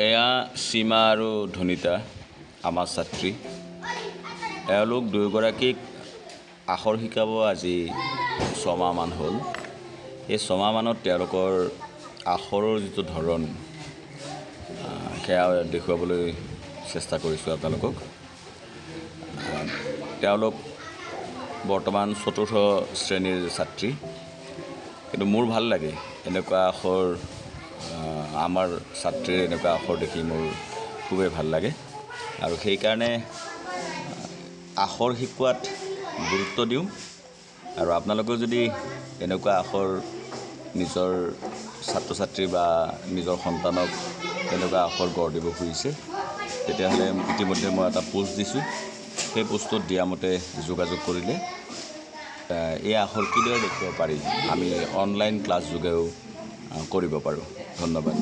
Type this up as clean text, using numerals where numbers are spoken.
এয়া সীমা আৰু ধনিতা, আমাৰ ছাত্ৰী। এওঁলোক দুয়োগৰাকীক আখৰ শিকাব আজি 6 মাহমান হ'ল। এই 6 মাহমানত তেওঁলোকৰ আখৰৰ যিটো ধৰণ, সেয়া দেখুৱাবলৈ চেষ্টা কৰিছোঁ আপোনালোকক। তেওঁলোক বৰ্তমান চতুৰ্থ শ্ৰেণীৰ ছাত্ৰী। কিন্তু মোৰ ভাল লাগে এনেকুৱা আখৰ। আমাৰ ছাত্ৰীৰ এনেকুৱা আখৰ দেখি মোৰ খুবেই ভাল লাগে আৰু সেইকাৰণে আখৰ শিকোৱাত গুৰুত্ব দিওঁ। আৰু আপোনালোকেও যদি এনেকুৱা আখৰ নিজৰ ছাত্ৰ ছাত্ৰী বা নিজৰ সন্তানক এনেকুৱা আখৰ গঢ় দিব খুজিছে, তেতিয়াহ'লে ইতিমধ্যে মই এটা পোষ্ট দিছোঁ। সেই পোষ্টটোত দিয়া মতে যোগাযোগ কৰিলে এই আখৰ কিদৰে দেখুৱাব পাৰি, আমি অনলাইন ক্লাছ যোগেও কৰিব পাৰোঁ। ধন্যবাদ।